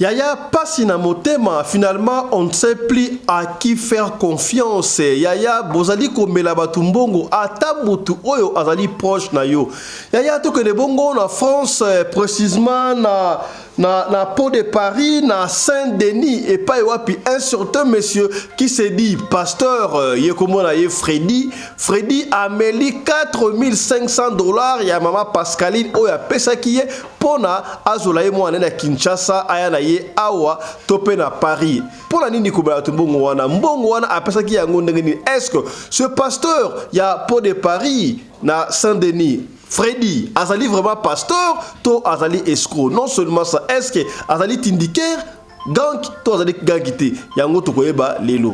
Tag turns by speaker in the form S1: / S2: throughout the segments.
S1: Yaya pasi na motema finalement on ne sait plus à qui faire confiance yaya bozali komela batu mbongo ata mutu oyo azali proche na yo yaya tokende bongo na France precisement na na, na peau de Paris na Saint-Denis epai wapi un certain monsieur qui se dit pasteur euh, ye komona ye Freddy Freddy ameli 4500 dollars ya mama Pascaline oyo apesaki ye pona azola ye mwana na Kinshasa aya na ye awa to pe na Paris pona nini kobala bato mbongo wana mbongo wana apesaki yango ndenge nini est-ce que ce pasteur ya peau de Paris na Saint-Denis Freddy azali vraiment pasteur to azali escroc non seulement ça est-ce que azali tindiker gang to azali gang te yango tokoyeba lelo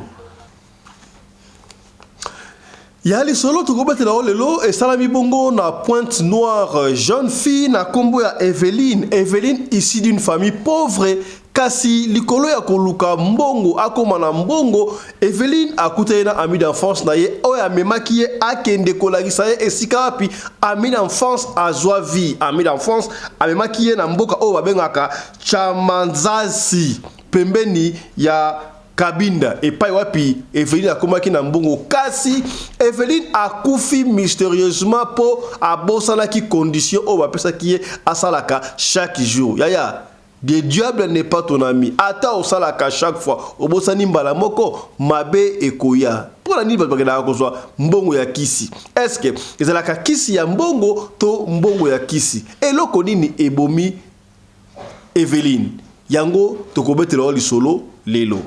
S1: ya lisolo tokobetela yo lelo esalami bongo na Pointe Noire jeune fille na kombo ya Eveline Eveline issue d'une famille pauvre kasi likolo ya koluka mbongo akoma na mbongo Eveline akutani na ami d'enfance na ye oyo amemaki ye akende kolakisa ye esika wapi ami d'enfance azwa vie ami d'enfance amemaki ye na mboka oyo babengaka Chamanzasi pembeni ya Kabinda epai wapi Eveline akomaki na mbongo kasi Eveline akufi mysterieusement po abosanaki condition oyo bapesaki ye asalaka chaque jour yaya le diable n'est pas ton ami ata osalaka chaque fois obosani mbala moko mabe ekoya mpo na nini bato bakendaka kozwa mbongo ya kisi eske ezalaka kisi ya mbongo to mbongo ya kisi eloko nini ebomi Eveline yango tokobetela yo lisolo lelo.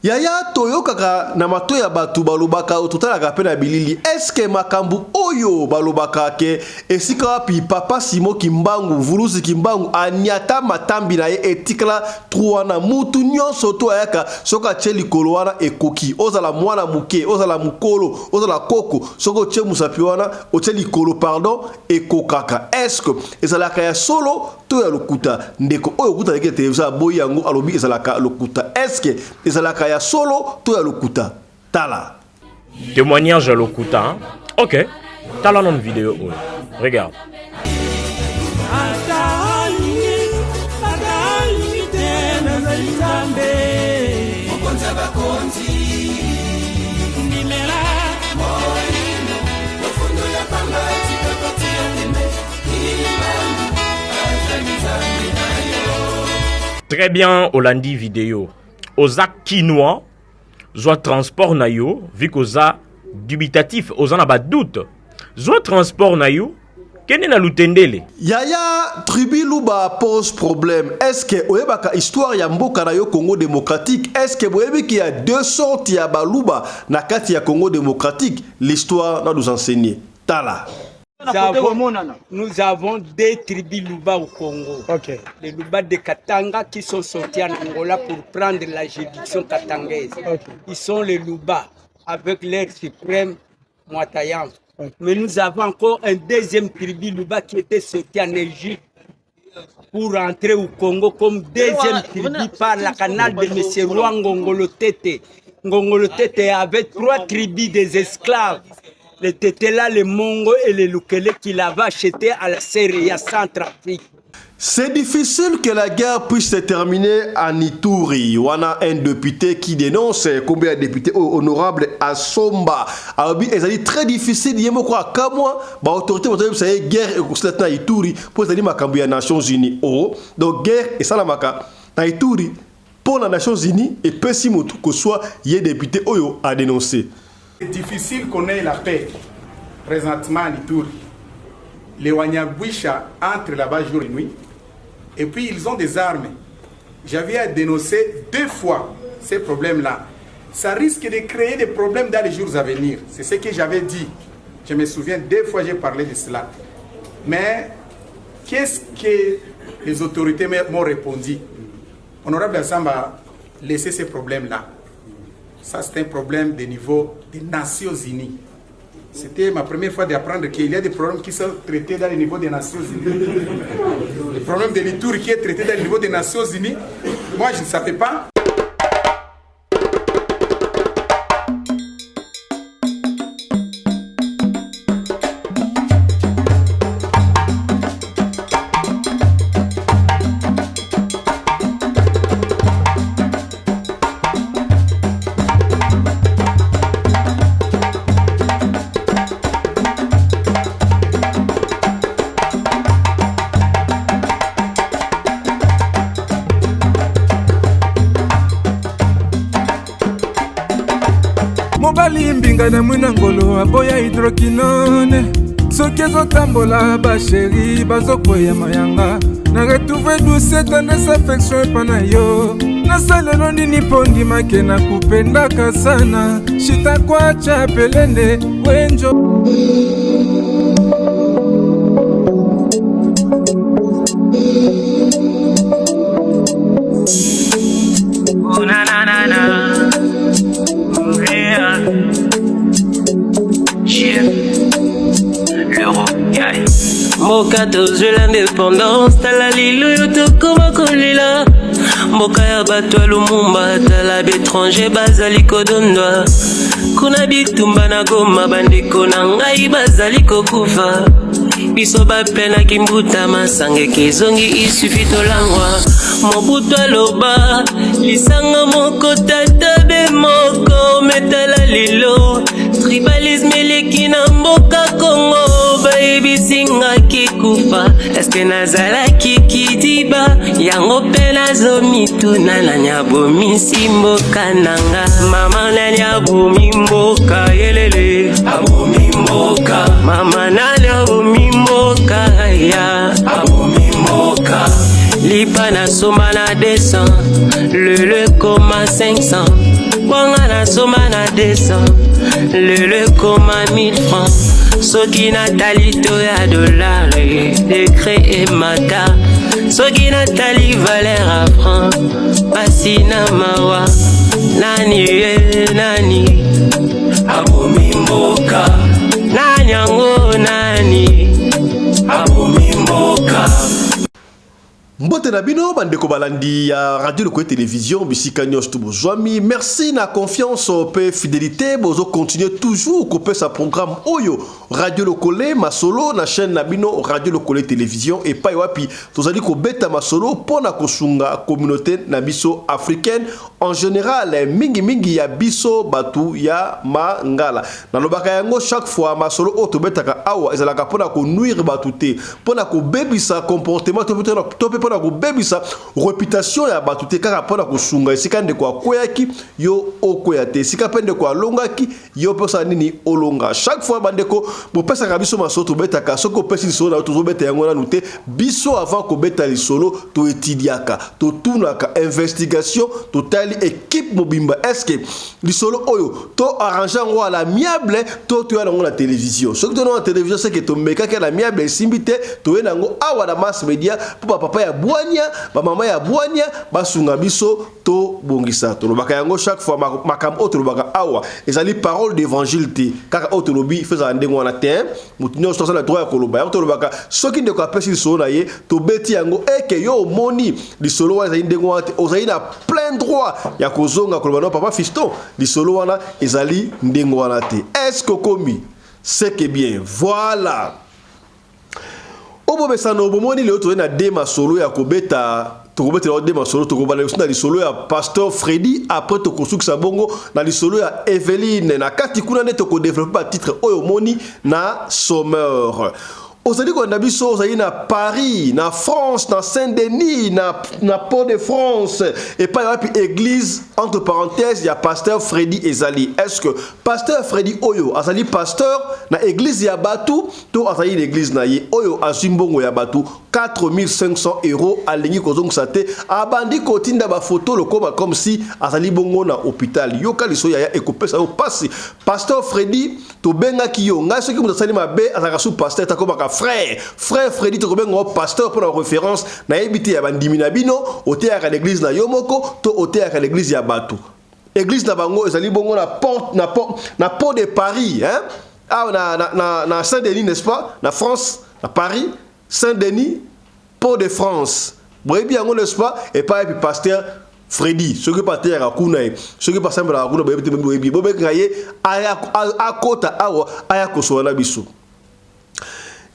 S1: Yaya toyokaka na matoyi ya batu balobaka totalaka pe na bilili est ce que makambu oyo balobaka ke esika wapi papa Simon kimbangu mvuluzi kimbangu aniata matambi na ye etikala trou wana mutu nionso to ayaka soki atie likolo wana ekoki ozala mwana muke ozala mukolo ozala koko soki otie musapi wana otie likolo pardon ekokaka est ce que ezalaka ya solo to ya lokuta ndeko oyo okuta aleki na television aboyi yango alobi ezalaka lokuta est ce que ezalaka ya solo to ya lokuta tala
S2: témoignage ya lokuta hein? Ok tala nanu video oyo regarde. Très bien olandi video oza kinois zwa transport na yo vu qu'oza dubitatif oza na ba doute zwa transport na yo kende na lutendele.
S1: Yaya tribu luba pose problème est ce que oyebaka histoire ya mboka na yo Congo democratique est ce que boyebi ke ya deux sortes ya baluba na kati ya Congo democratique l'histoire doit nous enseigner tala.
S3: Nous avons, nous avons deux tribus Luba au Congo. Okay. Les Luba de Katanga qui sont sortis en Angola pour prendre la juridiction katangaise. Okay. Ils sont les Luba avec l'air suprême Mwatayam. Okay. Mais nous avons encore un deuxième tribu Luba qui était sorti en Égypte pour entrer au Congo comme deuxième tribu par la canal de M. Roi Ngongolo Tete. Ngongolo Tete avait trois tribus des esclaves. Les Tetela, les Mongo et les Lukele qu'il avait acheté à la Seria Centrafrique.
S1: C'est difficile que la guerre puisse se terminer en Ituri. Wana un député qui dénonce combien de députés honorable Asomba. Alobi ezali très difficile ye moko akamwa ba autorité bazoyebisa ye guerre ekosila te na Ituri mpo ezali makambo ya Nations Unies. Oh, donc guerre esalamaka na Ituri mpo na Nations Unies epesi motu koswa ye député oyo a dénoncer.
S4: C'est difficile qu'on ait la paix présentement en Ituri. Les Wanyagwisha entrent là-bas jour et nuit. Et puis ils ont des armes. J'avais à dénoncer deux fois ces problèmes-là. Ça risque de créer des problèmes dans les jours à venir. C'est ce que j'avais dit. Je me souviens, deux fois j'ai parlé de cela. Mais qu'est-ce que les autorités m'ont répondu? Honorable Assamba, laissez ces problèmes-là. Ça, c'est un problème de niveau des Nations Unies. C'était ma première fois d'apprendre qu'il y a des problèmes qui sont traités dans le niveau des Nations Unies. Le problème de l'Itour qui est traité dans le niveau des Nations Unies, moi, je ne savais pas.
S5: Mobali mbinga na mwina ngolo aboya hydroquinone. Soki ezotambola ba chéri bazokweya mayanga. Na retrouve douce tendresse affection epa na yo. Nasalelo nini mpo ndimake na kupendaka sana. Shitakwacha pelende wenjo.
S6: Oh, na na na na. Yeah. Yeah. L'euro, yeah.
S7: Mboka tozwi l'indépendance, tala lilo yo tokoma kolela. Mboka ya bato ya Lumumba, tala baétranger bazali kodondwa. Kuna bitumba na Goma, bandeko na ngai bazali kokufa. Biso bapenaki mbuta masanga ekezongi isufi tolangwa. Mobutu aloba lisanga moko tata be moko metala lelo tribalisme eleki na mboka Kongo bayebisi ngaki kufa eske nazalaki kidiba yango mpe nazomituna nani abomisi mboka nanga mama nani abomi mboka yelele abomi mboka mama nani abomi mboka ya abomi mboka lipa nasomba na 200 lelo ekoma 500 kwanga nasomba na 200 lelo ekoma 1000 francs soki natali to ya dolare décret emata soki natali valeur ya franc pasi na mawa nani ye nani abomi mboka nani yango nani abomi mboka.
S1: Mbote na bino bandeko balandi ya Radio Lokole Télévision bisika nyonso to bozwami. Merci na confiance pe fidélité bozo continuer toujours kopesa programme oyo Radio Lokole masolo na chaîne na bino Radio Lokole Télévision epai wapi tozali kobeta masolo mpona kosunga communauté na biso africaine en général, mingi mingi ya biso batu ya mangala. Nalobaka yango chaque fois, masolo oyo tobetaka awa ezalaka mpona konuire bato te, mpona kobebisa comportement to mpe mpona kobebisa réputation ya bato te, kaka mpona kosunga. Esika ndeko akweyaki, yo okweya te. Esika mpe ndeko alongaki, yo mpe osala nini? Olonga. Chaque fois bandeko bopesaka biso masolo tobetaka, soki opesi lisolo na yo, tozobeta yango nanu te. Biso avant kobeta lisolo, toétudiaka, totunaka, investigation, totali équipe mobimba: est ce que lisolo oyo to arrange yango à l'amiable to toya nango na télévision? Soki toya na télévision, c'est que tomekaki à l'amiable, esimbi te, toye nango awa na mass media mpo bapapa ya bwania, bamama ya bwania basunga biso tobongisa. Tolobaka yango chaque fois, makambo oyo tolobaka awa ezali parole d'évangile te. Kaka oyo tolobi fo ezala ndenge wana te. Motu nyonso aza na droit ya koloba yango. Tolobaka, soki ndeko apesi lisolo na ye, tobeti yango, eke yo omoni lisolo wana ezali ndenge wana te, ozali na plein droit ya kozonga koloba: "No, papa Fiston, lisolo wana ezali ndenge wana te." Est ce que okomi? C'est que bien, voilà. Obomesano bomoni lelo tozali na de masolo ya kobeta. Tokobetela de masolo. Tokobanda liboso na lisolo ya pasteur Freddy, après tokosukisa bongo na lisolo ya Eveline. Na kati kuna nde tokodévelopper batitre oyo omoni na sommaire. Ozali kolanda biso, ozali na Paris, na France, na Saint-Denis, na Port de France, epai wapi église entre parenthèse ya pasteur Freddy ezali. Est ce que pasteur Freddy oyo azali pasteur na église ya bato to azali na église na ye? Oyo azwi mbongo ya bato 4500 euros, alingi kozongisa te, abandi kotinda bafoto lokoma comme si azali bongo na hôpital. Yoka liso yaya, ekopesa yo pasi. Pasteur Freddy, tobengaki yo. Ngai, soki moto asali mabe, azalaka su pasteur, takomaka frère. Frère Freddy, tokobenga yo pasteur mpo na référence. Nayebi te ya bandimi na bino, oteyaka na église na yo moko to oteyaka na église ya bato? Église na bango ezali bongo na porte na, port, na port de Paris, hein? Awa na Saint-Denis, n'est-ce pas, na France, na Paris, Saint-Denis, Port de France, boyebi yango, n'est-ce pas? Epai epi pasteur Freddy, soki mpe ateyaka kuna ye, soki mpe asambelaka kuna, boyebi te, boyebi, bobengaka ye akota awa, aya kosola na biso.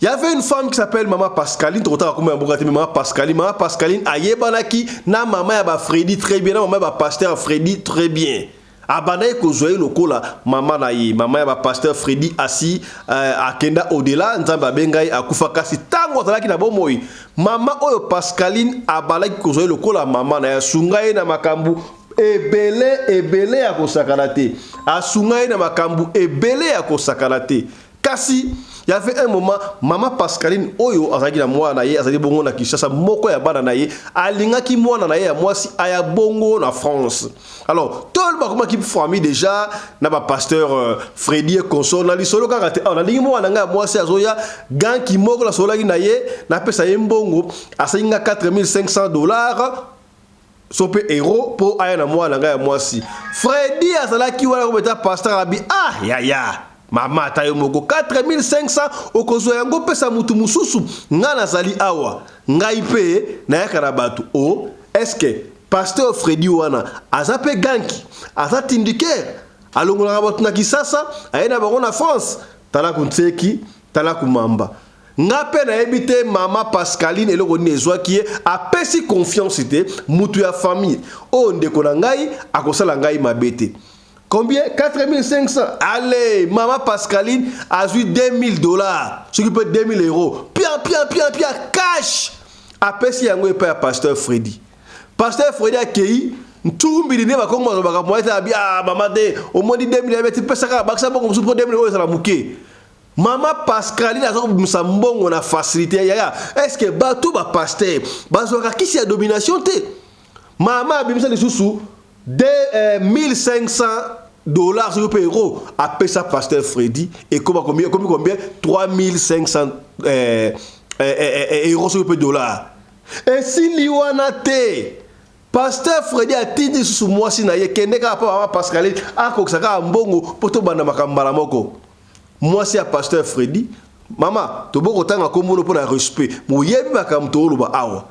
S1: Il y avait une femme qui s'appelle Maman Pascaline, tokotaka kombo ya mboka te, mais Maman Pascaline, Maman Pascaline ayebanaki na mama ya ba Freddy très bien, na mama ya ba pasteur Freddy très bien. Abandaki kozwa ye lokola mama na ye. Mama ya bapasteur Freddy asi akenda au-delà, Nzambe abenga ye, akufa. Kasi ntango azalaki na bomoi, mama oyo Pascaline abandaki kozwa ye lokola mama na ye, asunga ye na makambo. Ebele ebele ya kosakana te. Asunga ye na makambo ebele ya kosakana te. Kasi y avait un moment mama Pascaline oyo azalaki na mwana na ye azali bongo na Kinshasa moko ya bana na ye alingaki mwana na ye ya mwasi aya bongo na France. Alors tol bakomaki famille déjà na ba pasteur euh, Freddy et consort na lisolo kaka te. Ah nalingi mwana na ngai ya mwasi azoya ganki moko nasololaki na ye napesa ye mbongo asengi nga 4500 dollars so mpe euro mpo aya na mwana na ngai ya mwasi fredi azalaki wana kobeta pasteur abi ah yaya mama ata yo moko 4500 okozwa yango pesa motu mosusu ngai nazali awa ngai mpe nayaka na bato o oh, eske pasteur fredi wana aza mpe ganki aza tindikere alongolaka bato na kisasa aye na bango na france tala kunseki tala kumamba Nga pe nayebi te mama Pascaline eloko nini ezwaki ye apesi confiance te mutu ya famille oyo ndeko na ngai akosala ngai mabe te combien 4500 allez mama Pascaline azwi 2000 dollars soki pe 2000 euros pia pia pia pia cash apesi yango epai ya pasteur Freddy pasteur Freddy akei ntumbili nde bakongo balobaka moye te abi ah mama te omoni 2000 ebeti pesa kaka bakisa mbongo mosusu mpo 2000 oyo ezala moke Mama Pascaline aza kobimisa mbongo na facilité yaya. Est-ce que bato ba pasteur bazwaka kisi ya domination te? Mama abimisa lisusu de, eh, 1500 dollars soki mpe euro apesa pasteur Freddy ekoma combien ekomi combien 3500 eh, eh, eh, eh, euro soki mpe dollars. Esili wana te. Pasteur Freddy atindi lisusu mwasi na ye kende kaka mpo mama Pascaline akokisa kaka mbongo mpo tobanda makambo mbala moko. Mwasi ya pasteur Freddy, mama tobo kotanga kombo no pona respect, moyebi makambo tooloba awa.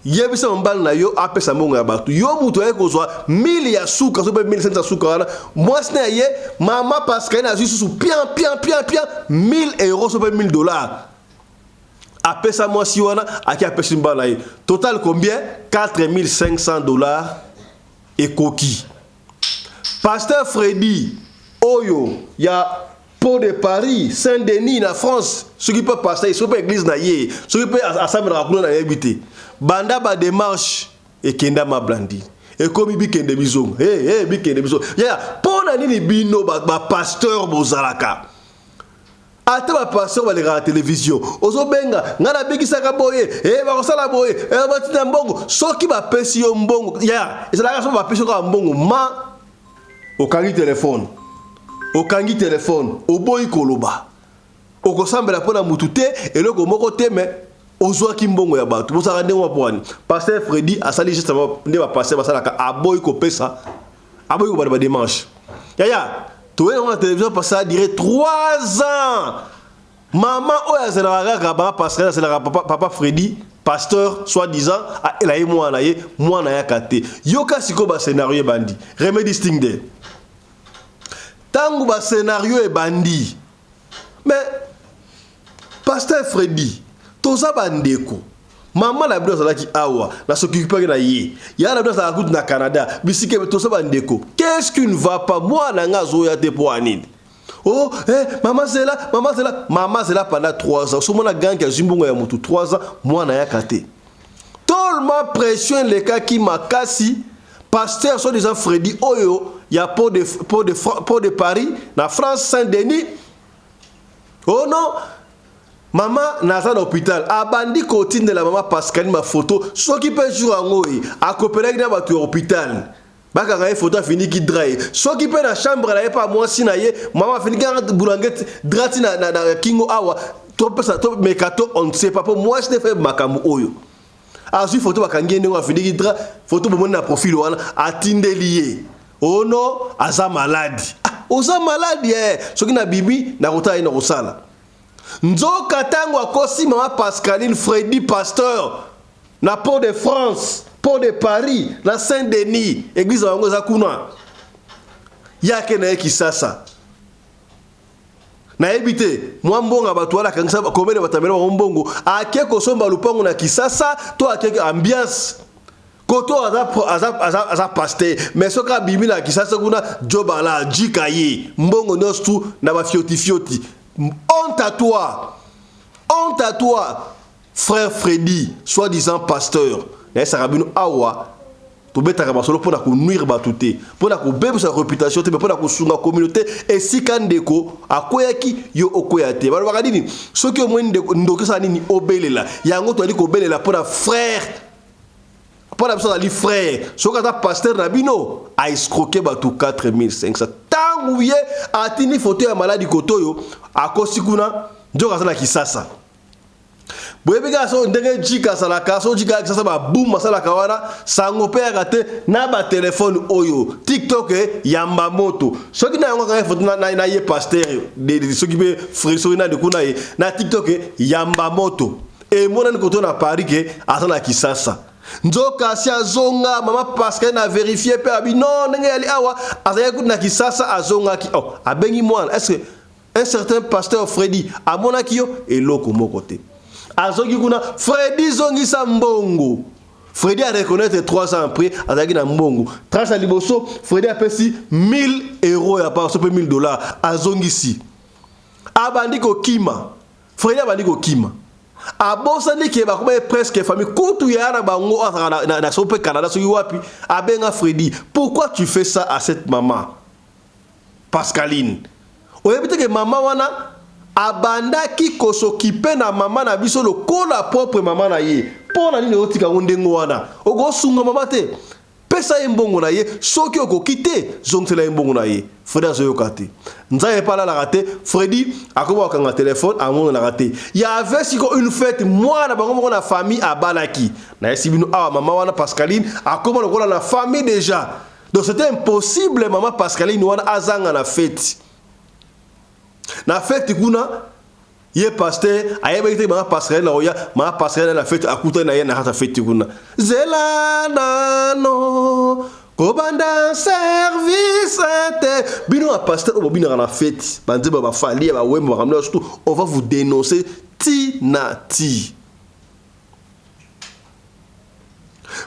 S1: Yebisa mobali na yo apesa mbongo ya bato. Yo moto aye kozwa 1000 ya suka, so pe 1500 ya suka wana, mwasi na ye mama Pascaline azwi susu pian pian pian pian 1000 euros so pe 1000 dollars. Apesa mwasi wana, aki apesi mobali na ye. Total combien? 4500 dollars ekoki. Pasteur Freddy oyo ya Pont de Paris, Saint-Denis na France, soki pe pasteur, soki pe église na ye, soki pe asambelaka kuna na yebi te. Banda ba démarche ekenda ma blandi. Ekomi bikende bizonga. Hey, hey, bikende bizonga. Yaya, pona nini bino ba, ba pasteur bozalaka? Ata ba pasteur balekaka television ozobenga ngai nabikisaka boye eh, bakosala boye eh, batinda mbongo soki bapesi yo mbongo ya ezalaka soki bapesi yo kaka mbongo ma okangi telefone okangi telefone oboyi koloba okosambela mpo na mutu te eloko moko te me ozwaki mbongo ya bato bozalaka ndenge wapo wani pasteur Freddy asali geste nde ba pasteur basalaka aboyi kopesa aboyi kobanda ba démarche yaya toye yango na télévision parce ça a duré 3 ans mama oyo azelaka kaka baba pascal azelaka papa, papa Freddy pasteur soit disant aela ye mwana ye mwana yaka te yoka sikoyo ba scénario ebandi remedy sting de ntango ba scénario ebandi Mais pasteur Freddy, toza ba ndeko. Mama na bino azalaki awa, na s'occupaki na ye. Ya na bino azalaka kutu na Canada. Bisika toza ba ndeko. Qu'est-ce qui ne va pas? Mwana nga azoya te po nini? Oh, eh, mama zela, mama zela, mama zela pendant 3 ans. Somona gang ya zimbongo ya mutu 3 ans, mwana yaka te. Tellement pression elekaki makasi pasteur soit disant Freddy oyo ya port de, port de, port de Paris na France Saint-Denis oh non mama naza na hôpital abandi kotindela mama Pascaline bafoto soki mpe jour yango ye akopelaki na bato ya hôpital bakanga ye foto afiniki dra ye soki mpe na chambre na ye mpe mwasi na ye mama afiniki kaka bulangeti dra ti na, na, na kingo awa topesa tomeka to on ne sait pas mpo mwasi nde fe makambo oyo azwi foto bakangi ye ndenge afiniki dra foto bomoni na profil wana atindeli ye ono oh aza maladi ah, oza maladi eh. soki nabimi nakotala ye nakosala nzoka ntango akosi mama pascaline fredi pasteur na port de France port de Paris na Saint Denis église na bango eza kuna yake na ye Kisasa nayebi te mwa mbongo ya bato wana akangisa komene bato amela bango mbongo ake kosomba lupango na Kisasa to ake ambiance koto aza, aza, aza, aza pasteur mais soki abimi na Kisasa kuna jobala jika ye mbongo nyonso tu na bafiotifioti honte à toi honte à toi Frère Freddy, soit disant pasteur, nayesaka bino awa Tobetaka masolo mpo na konuire bato te, mpo na kobebisa reputation te, mais mpo na kosunga communauté esika ndeko akweyaki, yo okweya te. Balobaka nini? Soki omoni ndeko ndoki osala nini? Obelela. Yango tozali kobelela mpo na frère, mpo na biso azali frère. Soki aza pasteur na bino, a escroquer bato 4500. Tango ye atindi photo ya maladi koto oyo akosi kuna, nzoka aza na Kisasa. Boyebi kaka so ndenge jika asalaka, so jika akisasa ba boom asalaka wana, sango pe yaka te na ba telefone oyo TikTok yamba moto. Soki na yango kaka photo na ye pasteur de soki pe frère soki na kuna ye na TikTok yamba moto. Emonani koto na Paris ke aza na Kisasa. Nzoka si azonga mama Pascal na vérifier pe abi non ndenge yali awa azalaki kutu na Kisasa azongaki. Oh, abengi mwana est-ce que Un certain pasteur Freddy amonaki yo eloko moko te. Azongi kuna Freddy zongisa mbongo. Freddy a reconnaître 3 ans après azalaki na mbongo. Tranche ya liboso Freddy apesi 1000 euros ya part so pe 1000 dollars azongisi. Abandi kokima. Freddy abandi kokima. Abosani ke bakoma ye presque famille kutu ya na bango azalaka na, na, na so pe Canada soki wapi abenga Freddy. Pourquoi tu fais ça à cette maman? Pascaline oyebi te ke mama wana abandaki ko s'occuper na mama na biso lokola propre mama na ye mpo na nini otika yango ndenge wana okosunga mama te pesa ye mbongo na ye soki okoki te zongisela ye mbongo na ye Fredi azoyoka te nzambe mpe alalaka te Fredi akoma kokanga telefone amonanaka te ya avait siko une fête mwana bango moko na famille abalaki nayesi bino awa mama wana Pascaline akoma lokola na famille déjà. Donc c'était impossible maman Pascaline wana azanga na feti. Na feti kuna ye pasteur ayebaki te maman Pascaline akoya, maman Pascaline na feti akutani na ye na kati feti kuna. Zela nano kobanda service te bino ba pasteur oyo bobinaka na feti banzembo ba Fally ba Wemba makambo nyonso surtout on va vous dénoncer ti na ti.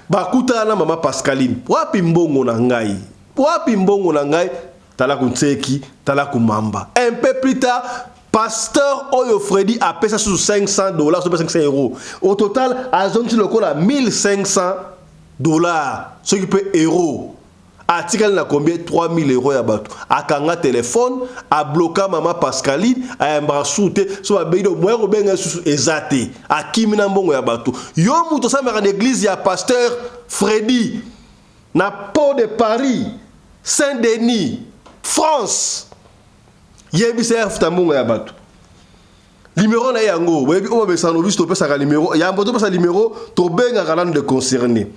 S1: Bakutana na mama Pascaline, wapi mbongo na ngai? Wapi mbongo na ngai? Tala kunseki, tala kumamba. Un peu plus tard, pasteur oyo Freddy apesa susu 500 dollars, 500 euros. Au total, azongisi lokola 1500 dollars, soki pe euros. Atikali na combien? 3000 euros ya bato. Akanga telephone, abloka mama Pascaline, ayambaka susu te, so babengi donc moyen kobenga ye susu eza te. Akimi na mbongo ya bato. Yo moto osambelaka na eglise ya pasteur Freddy na Port de Paris, Saint-Denis, France. Yebisa ye afuta mbongo ya bato. Numero na ye yango, boyebi oyo babesana biso topesaka numero, yambo topesa numero tobengaka nanu de concerné.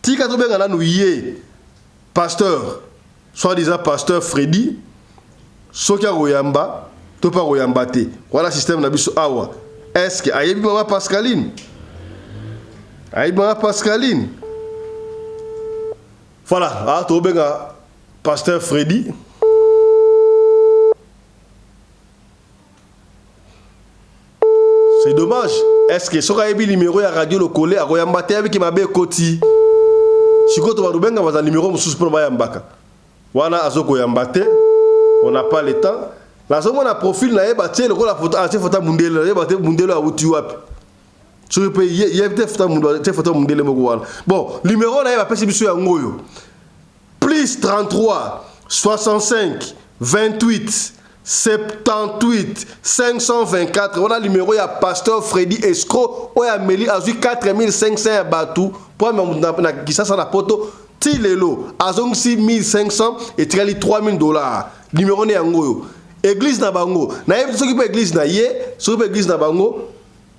S1: Tika tobenga nanu ye pasteur, soit disant pasteur Freddy, soki akoyamba to mpe akoyamba te. Wana système na biso awa. Est-ce que ayebi mama Pascaline? Ayebi mama Pascaline? Voilà, ah, tobenga pasteur Freddy. C'est dommage. Est-ce que soki ayebi numéro ya radio lokole akoyamba te ayebi ke mabe ekoti. Sikoyo to balubenga baza numéro mosusu mpona bayambaka. Wana azokoyamba te. On n'a pas le temps. Nazomona profil na ye batie lokola photo atie photo ya mundele nayeba te mundele awuti wapi. Soki mpe ye ye te photo ya mundele te photo ya mundele moko wana. Bon, numéro na ye bapesi biso yango oyo. Plus 33 65 28 78 524 wana numero ya pasteur Freddy escroc oyo ameli azwi 4500 ya batu po amema mutu na, na Kisasa na poto ti lelo azongisi 1500 etikali 3000 dollars numero ne yango oyo eglise na bango nayebi soki mpe eglise na ye soki mpe eglise na bango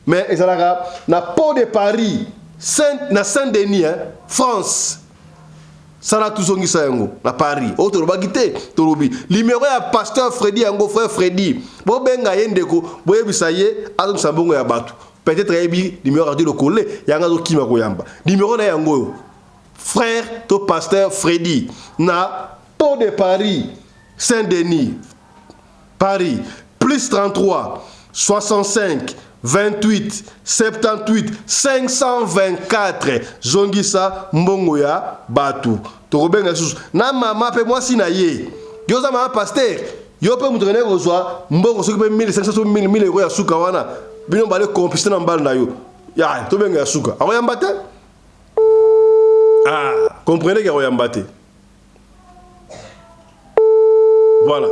S1: mais ezalaka na port de Paris Saint, na Saint Denis hein, France sala tuzongisa yango na Paris oyo tolobaki te tolobi numero ya pasteur Freddy yango frère Freddy bobenga ye ndeko boyebisa ye azongisa mbongo ya bato peut-être ayebi numero radio lokole yango azokima koyamba numero na ye yango oyo frère to pasteur Freddy na port de Paris Saint Denis Paris plus 33 65 28 78 524 zongisa mbongo ya batu tokobenga lisusu na mama pe mwasi na ye yo oza mama pasteur yo pe moto okendaki kozwa mbongo soki pe 1500 soki 1000 euro ya suka wana bino bale complicité na mobali na yo ya tobenga ya suka akoyamba te ah. Comprenez ke akoyamba te. Voilà.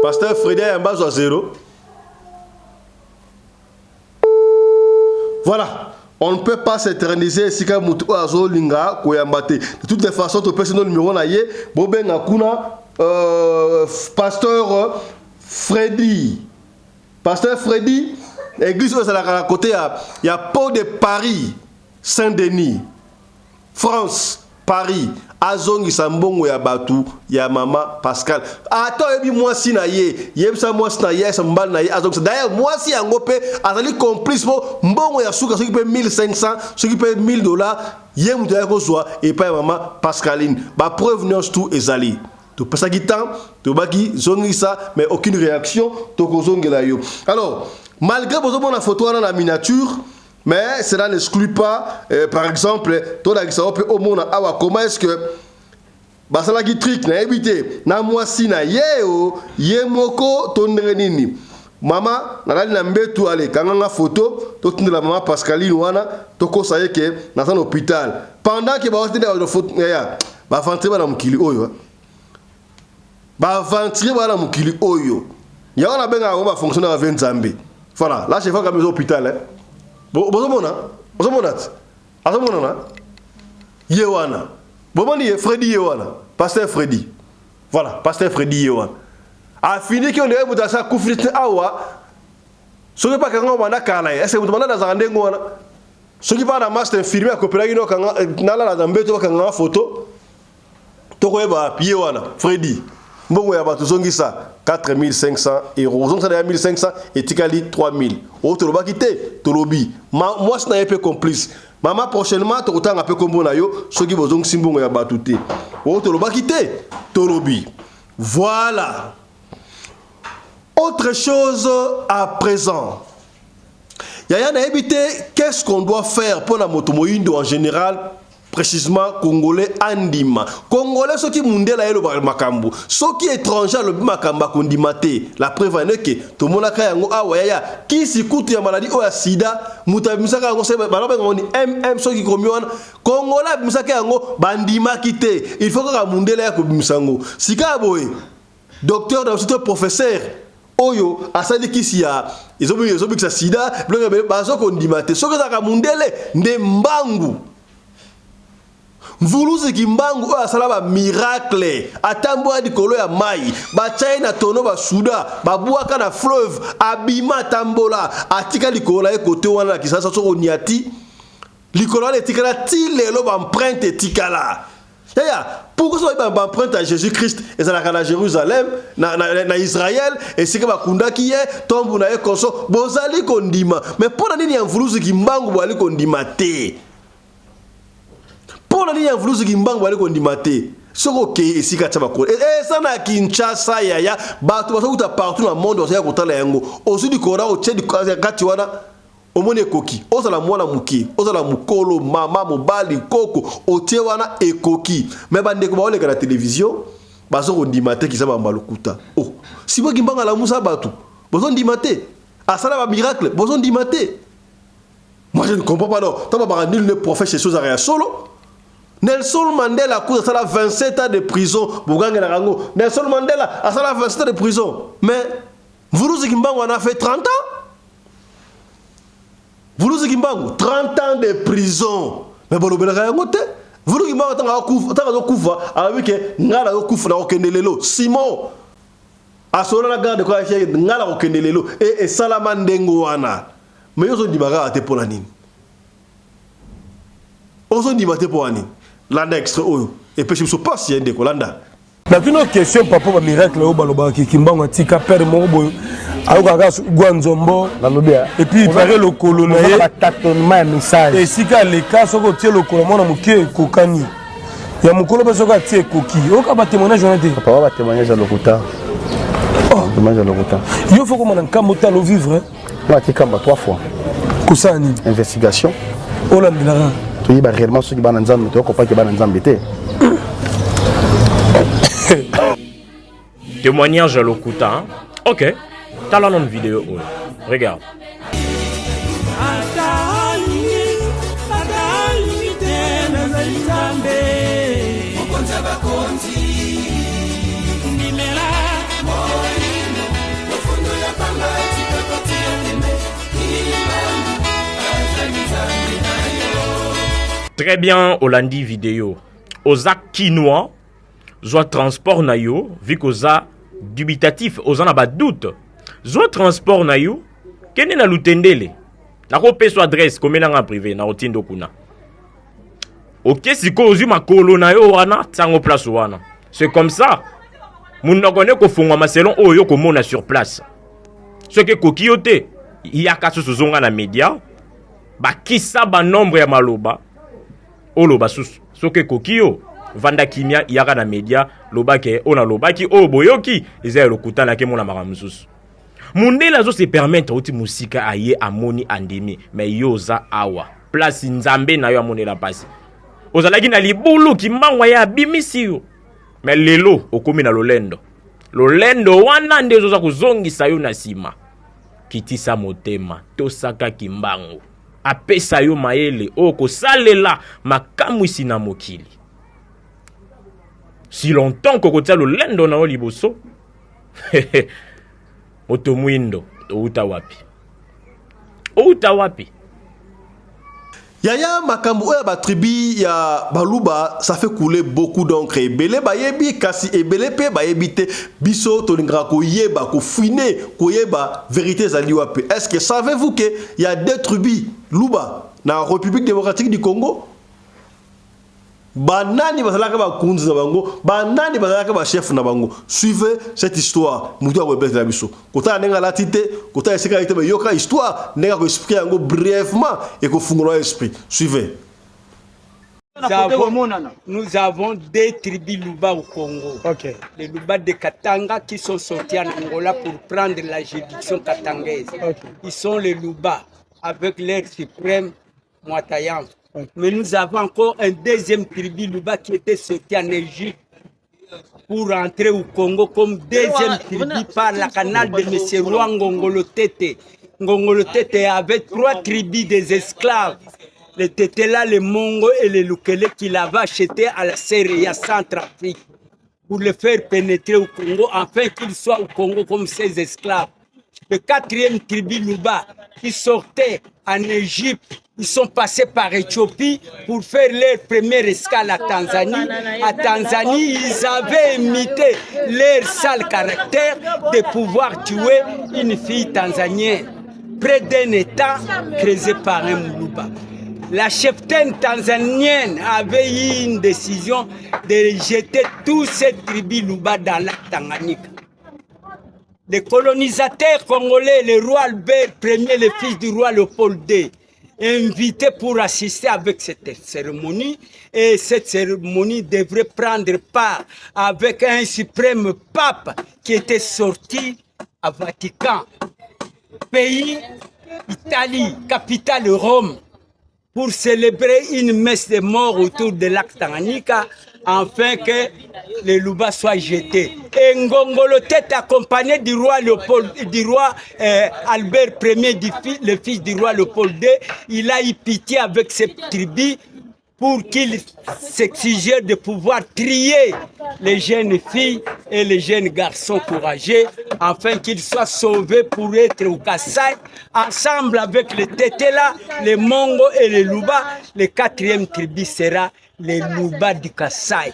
S1: Pasteur Freddy ayamba azwa zero. Voilà. On ne peut pas s'éterniser esika mutu oyo azolinga koyamba te. De toutes les façons, topesi no numéro na ye, bobenga kuna euh, pasteur Freddy. Pasteur Freddy, église oyo ezalaka na côté ya, ya Pont de Paris, Saint-Denis. France Paris azongisa mbongo ya batu ya mama Pascal ata oyebi mwasi na ye yebisa mwasi na ye ayebisa mobali na ye azongisa d'ailleurs mwasi yango pe azali complice po mbongo ya suka soki pe 1500 soki pe 1000 dollars ye moto ayaki kozwa epai ya mama Pascaline ba preuve nyonso tout ezali topesaki temps tobaki zongisa mais aucune réaction tokozongela yo alors malgré bozomona photo wana na miniature Mais cela n'exclut pas, euh, par exemple, tolakisa yo mpe omona awa comment est-ce que basalaki trick nayebi te na mwasi na ye o ye moko to ndenge nini mama nalali na mbetu ale kanga nga photo totindela mama pascaline wana tokosa ye ke naza na hôpital pendant ke baotindela photo ya baventre bana mokili oyo Ba aventurier bana mokili oyo. Yango na benga yango ba fonctionnaire avec Nzambe. Voilà, là je vois comme hôpital hein. Bozomona? Bozomona ti? Azomona na? Ye wana. Bomoni ye Freddy ye wana. Pasteur Freddy. Voilà, Pasteur Freddy ye wana. Afini ki on dirait mutu asa kufi awa. Soki pa kanga banda kala ye. Est-ce que mutu banda azaka ndenge wana? Soki pa na master infirmier akopelaki no kanga nalala na mbeto bakanga photo. Tokoyeba wapi ye wana Freddy mbongo ya bato zongisa 4500 euros ozongisa na ya 1500 etikali 3000 oyo tolobaki te tolobi mwasi na ye mpe complice mama prochainement tokotanga mpe kombo na yo soki bozongisi mbongo ya bato te oyo tolobaki te tolobi voilà autre chose à présent yaya nayebi te qu'est-ce qu'on doit faire mpo na moto moyindo en général Precisement congolais andima. Congolais soki mundele aye loba makambo, soki étranger alobi makambo akondima te. La preuve en est que tomonaka yango awa yaya kisi kutu ya maladie oyo ya sida moto abimisaka yango se baloba yango ni MM soki komi wana congolais abimisaka yango bandimaki te. Il faut kaka mundele ya kobimisa yango. Sika boye docteur na biso to professeur oyo asali kisi ya ezobikisa sida biloko ebele bazo kondima te soki ezalaka mundele nde mbangu mvuluzi kimbangu oyo asala ba miracle atambola likolo ya mai batya ye na tono basuda babwaka na fleuve abima atambola atika likolo na ye kote wana na kisasa soki oniati likolo wana etikala ti lelo ba empreinte etikala yaya pourquoi soki ba empreinte ya jésus christ ezalaka na jérusalem na, na, na israel esika bakundaki ye tombu na ye konso bozali kondima mais mpo na nini ya mvuluzu kimbangu bozali kondima te mpo na nini ya mvuluzu kimbangu bozali kondima te soki okei esika atya bakolo e, e, eza na kinshasa yaya bato bazokuta partout na monde bazoya kotala yango ozwi likolo otie kati wana Omoni ekoki ozala mwana mukie ozala mukolo mama mobali koko otie wana ekoki mais ba ndeko baoleka na television bazo kondima te kiza bamba lokuta oh simo kimbangu alamusa batu bozo ndima te asala ba miracle bozo ndima te moi je ne comprends pas non tango babaka nul ne prophète chez soi ya solo Nelson Mandela akuta asala 27 ans de prison bogangelaka yango Nelson Mandela asala 27 ans de prison mais Mvuluzi Kimbangu en a fait 30 ans Vuluzi Kimbangu 30 ans de prison mais bolobelaka yango te Vuluzi Kimbangu ntango akufa ntango azokufa alobi ke ngai nazokufa nakokende lelo Simon asolola na garde ko ngai nakokende lelo e esalama ndenge wana mais yo ozondima kaka te mpo na nini ozondima te mpo na nini landa extrait oyo epesi biso mpasi ya ndeko landa
S5: Natuni yo question papa ba miracle oyo balobaka ke kimbangu atika père moko boye ayokaka kaka gwa nzombo
S8: nalobi ya
S5: et puis il paraît lokolo na ye
S8: ba tâtonnement ya message
S5: esika aleka soki otie lokolo mwana moke ekokani ya mokolo mpe soki atie ekoki oyoka ba témoignage wana te
S8: papa ba témoignage ya lokuta
S5: oh.
S8: témoignage ya lokuta
S5: yo fo komona nkambo otala ovivre
S8: nga ati kamba trois fois
S5: kosala nini
S8: investigation
S5: olandelaka
S8: toyeba réellement soki bana nzambe toyokopaki bana nzambe te
S2: témoignage ya lokuta hein? Ok tala nano video oyo regarde. Très bien, olandi video. Oza kinois, zwa transport na yo, vu qu'oza dubitatif, oza na ba doute. Zwa transport na yo, kende na Lutendele. Nakopesa adresse, komela nga privé, na otindo kuna. Oke sikoyo ozwi makolo na yo wana, tiango place wana. C'est comme ça. Munoko ne kofungwama selon oyo yo komona sur place. Soki ekoki yo te, yaka susu zonga na media, bakisa ba nombre ya maloba, oloba susu. Soki ekoki yo, vanda kimia, yaka na media, loba ke oyo nalobaki, oyo boyoki, eza ya lokuta, nake mona makambo mosusu. Mundele azo se permettre auti mosika aye amoni andimi, mais yo oza awa. Place Nzambe na yo amonela pasi. Ozalaki na libulu Kimbangu aye abimisi yo. Mais lelo okomi na lolendo. Lolendo wana nde ezoza kozongisa yo na nsima. Kitisa motema, tosaka Kimbangu. Apesa yo mayele oyo kosalela makamwisi na mokili. Si longtemps kokotia lolendo na yo liboso, moto mwindo outa wapi? Outa wapi?
S1: Yaya, makambo oyo ya batribu ya Baluba, ça fait couler beaucoup d'encre. Ebele bayebi, kasi ebele pe bayebi te. Biso tolingaka koyeba, kofouiner, koyeba vérité ezali wapi. Est-ce que savez-vous que il y a deux tribus Luba na République démocratique du Congo? Banani bazalaka bakonzi na bango, banani bazalaka bachef na bango? Suivez cette histoire. Moto akobetela biso kotala ndenge alati te, kotala esika ye te, yoka histoire ndenge akoexpliquer yango brièvement, ekofungola esprit. Suivez.
S3: Nous avons deux tribus Luba au Congo. Les Luba de Katanga qui sont sortis en Angola pour prendre la juridiction katangaise. Ils sont les Luba avec leur suprême Mwatayam. Mais nous avons encore un deuxième tribu Luba qui était sorti en Égypte pour entrer au Congo comme deuxième tribu par la canal de M. Roi Ngongolo Tete. Ngongolo Tete avait trois tribus des esclaves. Les Tetela, les Mongo et les Lukele qu'il avait acheté à la Seria Centrafrique pour les faire pénétrer au Congo afin qu'ils soient au Congo comme ses esclaves. Le quatrième tribu Luba qui sortait en Égypte, ils sont passés par Éthiopie pour faire leur première escale à Tanzanie. À Tanzanie, ils avaient imité leur sale caractère de pouvoir tuer une fille tanzanienne près d'un étang creusé par un Moulouba. La cheftaine tanzanienne avait eu une décision de jeter tous ces tribus Luba dans lac Tanganyika. Les colonisateurs congolais, le roi Albert Ier, le fils du roi Léopold II, invités pour assister avec cette cérémonie. Et cette cérémonie devrait prendre part avec un suprême pape qui était sorti à Vatican, pays Italie, capitale Rome, pour célébrer une messe de mort autour de lac Tanganyika, afin que les Luba soient jetés. Et Ngongolo Tete, accompagné du roi Léopold, du roi Albert Ier, le fils du roi Léopold II, il a eu pitié avec cette tribu pour qu'il s'exigeait de pouvoir trier les jeunes filles et les jeunes garçons courageux afin qu'ils soient sauvés pour être au Kasaï, ensemble avec les Tetela, les Mongo et les Luba. Le quatrième tribu sera les Luba du Kasaï.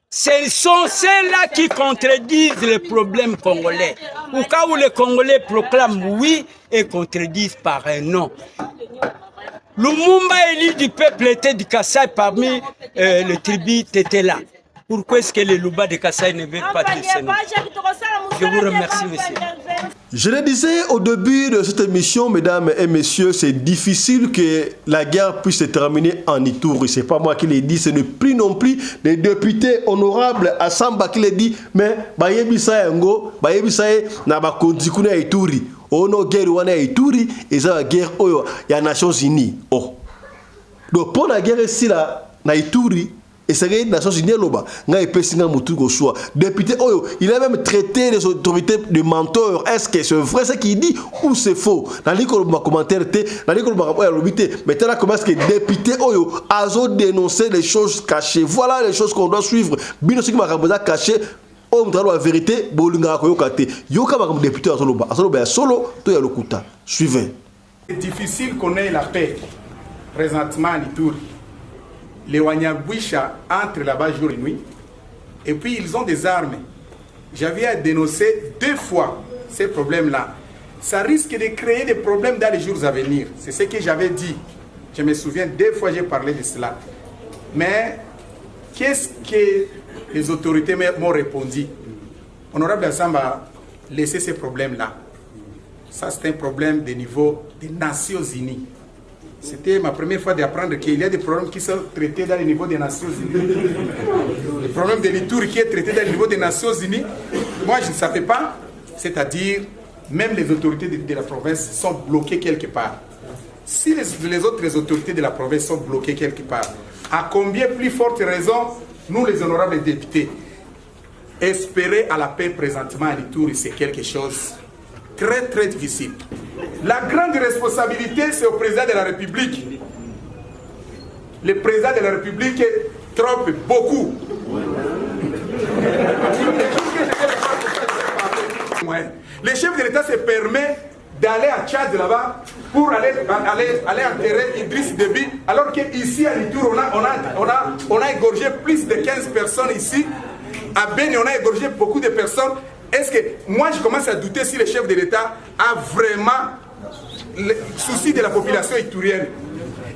S3: Ce sont ceux-là qui contredisent les problèmes congolais. Au cas où les Congolais proclament oui et contredisent par un non. Lumumba, élu du peuple, était du Kasaï parmi les tribus Tetela. Pourquoi est-ce que les Luba de Kasaï ne veulent pas de ce nom? Je vous remercie, monsieur.
S1: Je le disais au début de cette émission, mesdames et messieurs, c'est difficile que la guerre puisse se terminer en Ituri. C'est pas moi qui l'ai dit, ce n'est plus non plus les députés honorables Asamba qui l'a dit, mais bayebisa yango, bayebisa ye na bakonzi kuna ya Ituri. Ono guerre wana ya Ituri, eza la guerre oyo ya Nations Unies. Oh. Donc pour la guerre esila na Ituri, esengeli Nations Unies eloba. Ngai epesi ngai motu koswa. Député oyo, il a même traité les autorités de menteurs. Est-ce que c'est vrai ce qu'il dit ou c'est faux? Nali koloba commentaire te, nali koloba oyo alobi te. Mais tala comment est-ce que député oyo azo dénoncer les choses cachées. Voilà les choses qu'on doit suivre. Bino soki makambo eza caché, oyo moto aloba vérité, bolingaka koyoka te. Yoka makambo député azoloba. Azoloba ya solo to ya lokuta. Suivez.
S4: C'est difficile qu'on ait la paix présentement en Ituri. Les Wanyagwisha entrent là-bas jour et nuit. Et puis ils ont des armes. J'avais à dénoncer deux fois ces problèmes-là. Ça risque de créer des problèmes dans les jours à venir. C'est ce que j'avais dit. Je me souviens, deux fois j'ai parlé de cela. Mais qu'est-ce que les autorités m'ont répondu Honorable Assamba, laissez ces problèmes-là. Ça, c'est un problème de niveau des Nations Unies. C'était ma première fois d'apprendre qu'il y a des problèmes qui sont traités dans le niveau des Nations Unies. Le problème de l'Itour qui est traité dans le niveau des Nations Unies, moi je ne savais pas. C'est-à-dire, même les autorités de, la province sont bloquées quelque part. Si les, les autres autorités de la province sont bloquées quelque part, à combien plus forte raison, nous les honorables députés, espérer à la paix présentement à l'Itour, c'est quelque chose très très difficile. La grande responsabilité, c'est au président de la République. Le président de la République trompe beaucoup. Le chef de l'État se permet d'aller à Tchad là-bas pour aller, aller, aller enterrer Idriss Déby, alors qu'ici à Litour, on a, on, a, on, a, on a égorgé plus de 15 personnes ici. À Beni, on a égorgé beaucoup de personnes. Est-ce que moi, je commence à douter si le chef de l'État a vraiment le souci de la population itourienne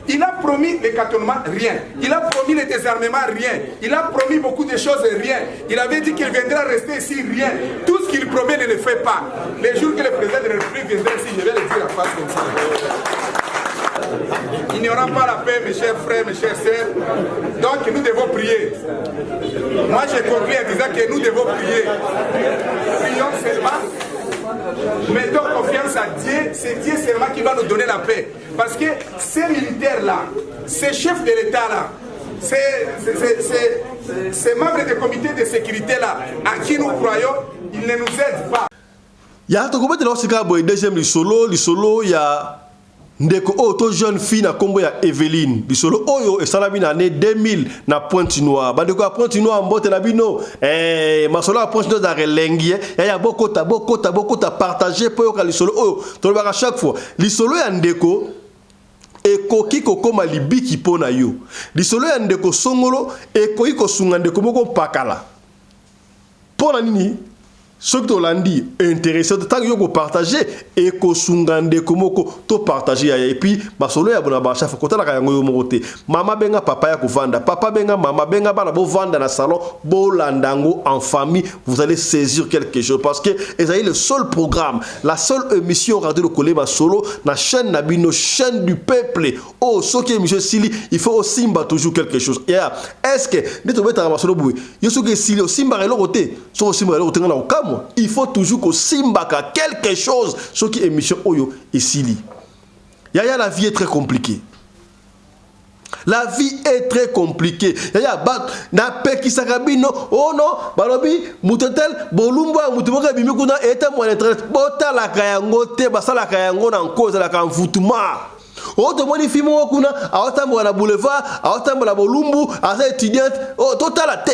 S4: Il a promis l'écartement, rien. Il a promis le désarmement, rien. Il a promis beaucoup de choses, rien. Il avait dit qu'il viendra rester ici, rien. Tout ce qu'il promet ne le fait pas. Les jours que le président de la République viendra ici, je vais le dire à face comme ça. Il n'y aura pas la paix, mes chers frères, mes chères sœurs. Donc nous devons prier. Moi, j'ai conclu en disant que nous devons prier. Prions seulement. Mettons confiance à Dieu. C'est Dieu seulement qui va nous donner la paix. Parce que ces militaires-là, ces chefs de l'État-là, ces, ces, ces, ces, membres du comité de sécurité-là, à qui nous croyons, ils ne nous aident pas.
S1: Ya tokobetela osika boye deuxième lisolo lisolo ya ndeko oyo to jeune fille na nkombo ya Eveline. Lisolo oyo esalami na année 2000 na Pointe Noire. Bandeko ya Pointe Noire, mbote na bino. Eh, masolo ya Pointe Noire ezalaka elengi yaya. Bokota, bokota, bokota, partage mpo yoka lisolo oyo tolobaka chaque fois. Lisolo ya ndeko ekoki kokóma libiki mpo na yo. Lisolo ya ndeko songolo ekoki kosunga ndeko moko mpakala. Mpo na nini? Soki tolandi intéressé, ntango yo kopartage, ekosunga ndeko moko. Topartage yaya. Et puis masolo ya bona bachafe kotalaka yango yo moko te. Mama benga papa ya kovanda, papa benga mama, benga bana, bovanda na salon, bolanda yango en famille. Vous allez saisir quelque chose parce que ezali le seul programme, la seule émission Radio Lokole Masolo na chaîne na bino, chaîne du peuple. Oh, soki émission esili, il faut osimba toujours quelque chose. Yeah. Est ce que nde tobetaka masolo boye, yo soki esili osimbaka eloko te? Soki osimbaka eloko te, nga na kokamwa. Il faut toujours kosimbaka quelque chose soki émission oyo esili. Yaya, la vie est très compliquée. La vie est très compliquée. Yaya, napekisaka bino. Oh non, balobi moto tel bolumbu ya moto moko ebimi kuna etambola na internet, botalaka yango te. Basalaka yango na nko, ezalaka mvutuma. Oyo tomoni fille moko kuna aotambola na boulevard, aotambola bolumbu, aza étudiante. Oh, totala te,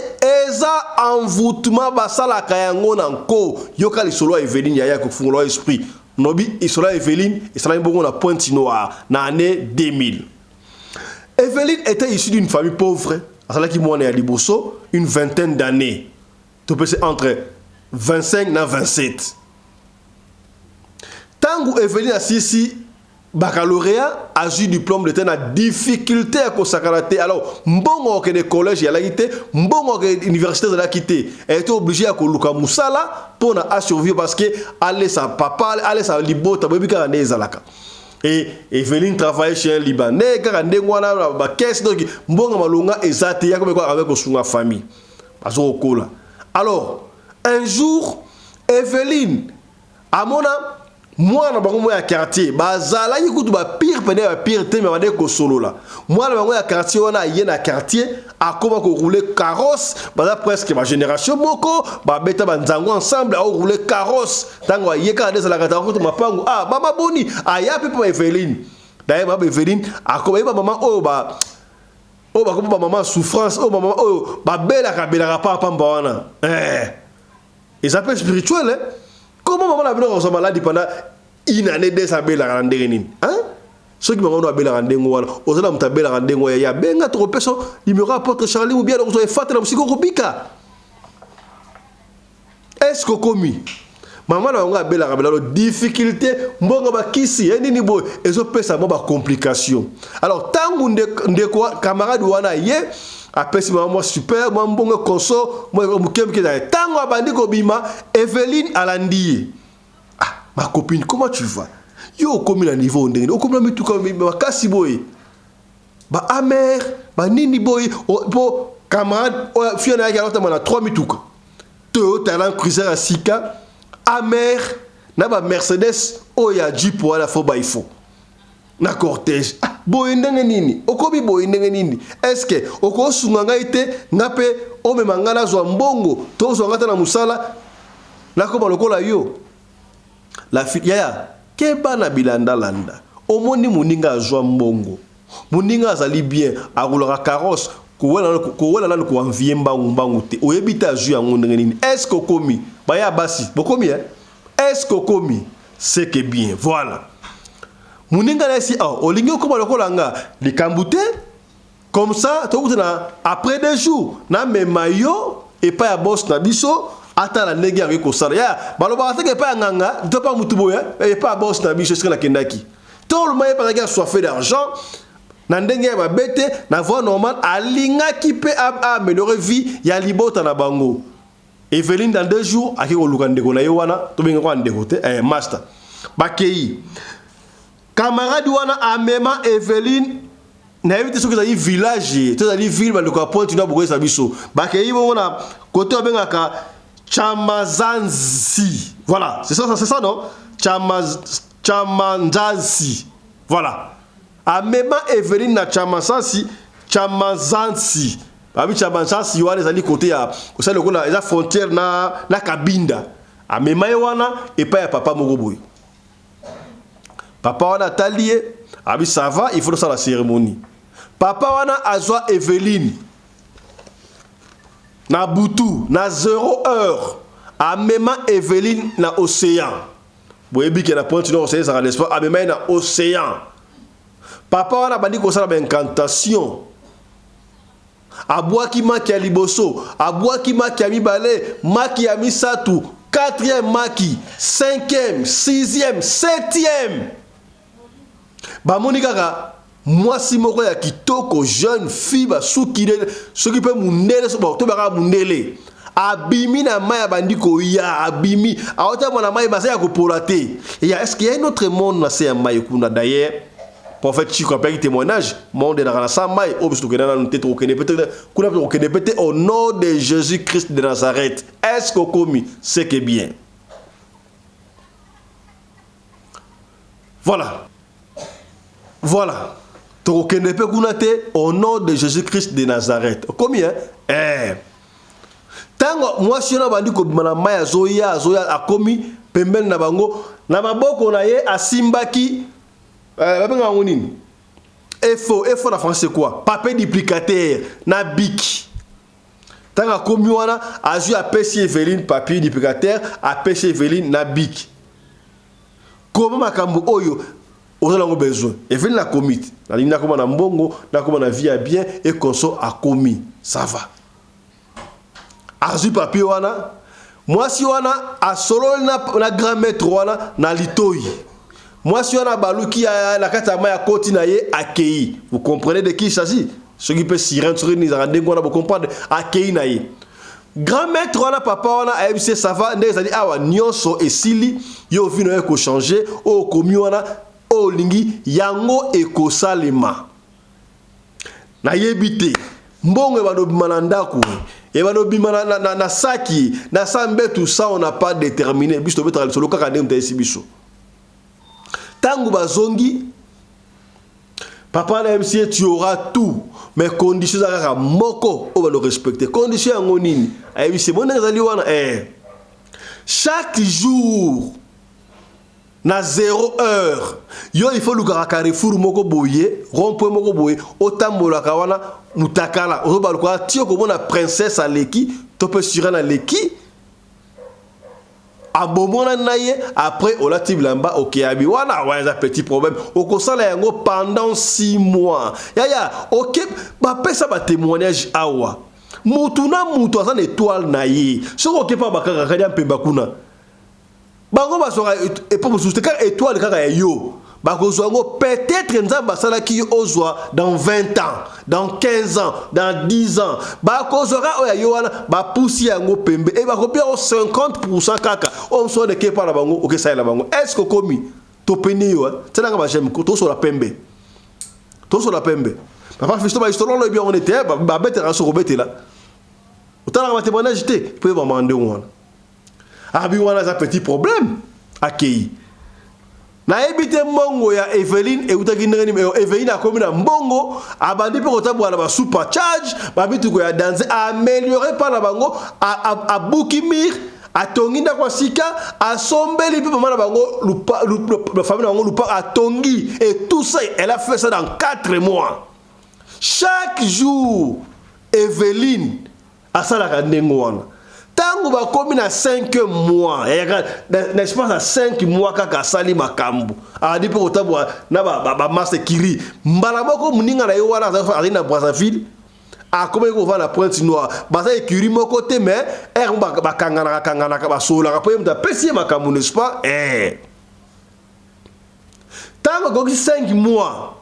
S1: eza envoûtement, basalaka yango na nko. Yoka lisolo ya Eveline yaya, kofungola esprit. Nobi lisolo ya Eveline esalami bongo na Pointe Noire na année 2000. Eveline était issue d'une famille pauvre. Azalaki mwana ya liboso, une vingtaine d'années, topesi entre 25 na 27. Ntango Eveline asisi baccalauréat, azwi diplôme de te na difficulté ya kosakana te. Alors mbongo akende collège ezalaki te, mbongo akende université ezalaki te. Elle était obligée ya koluka mosala mpona asurvivre, parce que alesa papa, alesa libota. Boyebi kaka nde ezalaka. Et Eveline travaillait chez un Libanais kaka ndenge wana bakese. Donc mbongo malonga eza te, yakomi avec kosunga famille, bazokokola. Alors un jour, Eveline amona mwana bango moko ya quartier. Bazalaki kutu bapire pene ya bapire te, me bande kosolola. Mwana bango ya quartier wana aye na quartier, akoma korouler carrosse. Baza presque bagénération moko, babeta banzango ensemble, aorouler carrosse. Ntango aye kaka nde ezalaka tango kutu mapango. Ah, mama boni, aya mpe mpo Eveline. Daye mama Eveline akoma yeba mama oyo ba oyo bakoma bamama souffrance, oyo bamama oyo babelaka belaka pamba wana. Eh, eza mpe spirituel, eh? Comment mama na bino akozwa maladi pendant une année, 2 ans, abelaka na ndenge nini, hein? Soki mama no abelaka ndenge wana, oza na moto abelaka ndenge wana, ya benga tokopesa numero ya apôtre Charlie Mubia, okozwa efate na mosika okobika. Est-ce que okomi? Mama na bango abelaka belalo difficulté, mbongo bakisi ye nini boye ezopesa mwa bacomplication. Alors ntango ndeko camarade wana ye apesi mama mwa super mwa mbongo konso mwa moke moke, ntango abandi kobima, Eveline alandi ye. Ah, ma copine, comment tu vas? Yo okomi na niveau ndenge okomi na mituka makasi boye, ba amer banini boye, po camarade oyo fille na yaki alotama na 3 mituka, Toyota Land Cruiser ya sika, amer na ba Mercedes oyo ya Jeep wana fo by fo na cortège. Ah, boye ndenge nini okomi boye ndenge nini? Est-ce que okosunga ngai te, nga mpe omema ngai nazwa mbongo to ozwa ngai te na mosala nakoma lokola yo? La fille, yaya, keba na bilandalanda. Omoni moninga azwa mbongo, moninga azali bien, aroulaka carrosse, kowela nanu koenvie mbangu mbangu te, oyebi te azwi yango ndenge nini. Est-ce que okomi baya basi bokomi eh? Est-ce que okomi? C'est que bien, voilà. Moninga na esi, oh, olingi okoma lokola nga, likambo te. Comme ça tokutana après 2 jours, namema yo epai ya boss na biso, atala ndenge akoki kosala. Ya balobaka teke epai ya nganga to epai ya mutu boye, epai ya boss na biso esika nakendaki. Toloma ye bazalaki assoiffé d'argent na ndenge ya mabe te, na voie normale alingaki mpe aaméliorer vie ya libota na bango. Eveline dans 2 jours akei koluka ndeko na ye wana, tobengaka wana ndeko te, master. Bakei camarade wana amema Eveline, nayebi te soki ezali village to ezali ville, bandeko ya Pointe Noire bokoyesa biso. Bakei bongo na kote babengaka Chamazanzi, voilà, c'est ça, c'est ça non? Chamanzanzi, voilà. Amema Eveline na Chamazanzi, Chamazanzi babi Chamazanzi wana ezali kote ya kosala lokola eza frontière na Kabinda. Amema ye wana epai ya papa moko boye. Papa wana atali ye, abi ça va, il faut tosala cérémonie. Papa wana azwa Eveline na butu na 0 heure, amema Eveline na océan. Boyebi ke na Pointe Noire océan ezalaka, n'est-ce pas? Amema ye na océan. Papa wana abandi kosala ba incantation, abwaki maki ya liboso, abwaki maki ya mibale, maki ya misato, 4e maki, 5e, 6e, 7e, bamoni kaka mwasi moko ya kitoko, jeune fille, basuki soki mpe mundele, to bakaka mundele, abimi na mai, abandi koya, abimi aotambola na mai, baza ya kopola te. Ya est-ce qu'il y a un autre monde na se ya mai kuna? D'ailleurs prophète Chico apeki témoignage, monde elaka na sa mai oyo biso tokende nanu te, tokokende pe te kuna, mpe tokokende pe te au nom de Jésus Christ de Nazareth. Est-ce que okomi? C'est que bien, voilà, voilà, tokokende mpe kuna te au nom de Jésus Christ de Nazareth. Okomi hein? Eh. Ntango mwasi wana abandi kobima na mai, azoya, azoya, akomi pembeni na bango, na maboko na ye asimbaki babenga yango nini? Efo, efo na français quoi? Papier duplicateur na bic. Ntango akomi wana, azwi, apesi Eveline papier duplicateur, apesi Eveline na bic. Koma makambo oyo oza nango besoin. Eveline akomi te, nalingi nakoma na mbongo, nakoma na vie ya bien et conso. Akomi, ça va, azwi papier wana. Mwasi wana asololi na grand maître wana na litoi. Mwasi wana baluki na kati ya mai, akoti na ye, akei. Vous comprenez de qui il s'agit? Soki mpe sirène, soki nini ezalaka ndenge wana, bocomprendre. Akei na ye. Grand maître wana, papa wana ayebisi ye: ça va, ndenge ezali awa nyonso esili, yo vie na yo ekochange, oyo okomi wana, oyo olingi yango ekosalema. Nayebi te, mbongo ebanda obima na ndako, ebanda obima na saki na sa mbetu, ça on n'a pas déterminé. Biso tobetaka lisolo kaka ndenge moto ayesi biso. Ntango bazongi, papa na yebisi ye: tu auras tout, mais condition eza kaka moko oyo bando respecte. Condition yango nini? Ayebisi ye: bo ndenge ezali wana, chaque jour na 0 heure, yo il faut lukaka carrefour moko boye, rond-point moko boye, otambolaka wana mutakala, ozobaluka ti okomona princesse aleki to mpe sirène aleki. Abomonani na ye, après olati bilamba, okeyabi wana. Wana eza petit problème. Okosala yango pendant 6 mois, yaya. Oke bapesa batémoignage awa. Mutu na mutu aza na étoile na ye. Soki okepa bakaka kadi ya mpemba kuna, bango bazwaka epo mosusu te, kaka étoile kaka ya yo bakozwa yango. Peut-être Nzambe asalaki yo ozwa dans 20 ans, dans 15 ans, dans 10 ans. Bakozwaka oyo ya yo wana, bapusi yango pembe e bakopia yango 50 kaka. Oyo mosusu wana ekepa na bango, okesalela bango. Est ce que okomi topeni yo tiananga baj'aime? Tosola pembe, tosola pembe. Papa Fisto, bahistoire oloyebi yango nete babetelaka. Soki obetela, otalaka batémoignage te mpo ebamaka ndenge wana. Abi wana aza petit problème. Akei, nayebi te mbongo ya Eveline eutaki ndenge nini. Eveline akomi na mbongo, abandi mpe kotambola na basuper charge, bamituko ya danger, améliore mpa na bango, abuki mur, atongi ndako ya sika, asombeli mpe mama na bango, famille na bango lupa atongi. Et tout ça, elle a fait ça dans 4 mois. Chaque jour Eveline asalaka ndenge wana. Ntango bakomi na 5 mois, na espace ya 5 mois kaka, asali makambo, abandi mpe kotambola na bamasa kiri. Mbala moko moninga na ye wana azali na Brazzaville, akomaki kovanda na Pointe Noire. Baza écurie moko te, mais ere bakanganaka kanganaka, basololaka mpo ye moto apesi ye makambo, n'est-ce pas? Ntango akoki 5 mois,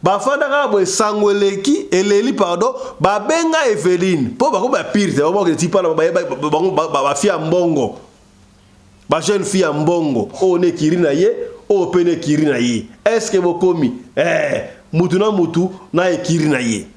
S1: bafanda kaka boye, sango eleki, eleli, pardon, babenga Eveline mpo bako bapire te. Bakokende ti mpana bafille ya mbongo, bajeune fille ya mbongo oyo na écurie na ye, oyo mpe na écurie na ye. Est-ce bokomi mutu na mutu na écurie na ye?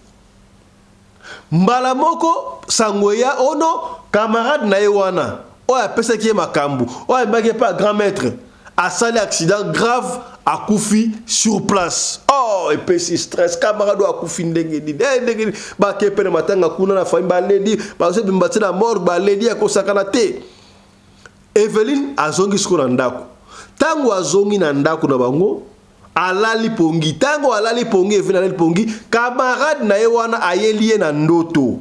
S1: Mbala moko sango eya ono camarade na ye wana oyo apesaki ye makambo, oyo amemaki ye mpe grand maître, asali accident grave, akufi sur place. Oh, epesi stress. Camarade oyo akufi ndenge nini? Ndenge nini? Bake mpe na matanga kuna na famille, baledi, bazobimba ti na morgue, baledi akosakana te. Eveline azongi sikoyo na ndako. Ntango azongi na ndako na bango, alali pongi. Ntango alali pongi, Eveline alali pongi, camarade na ye wana ayeli ye na ndoto,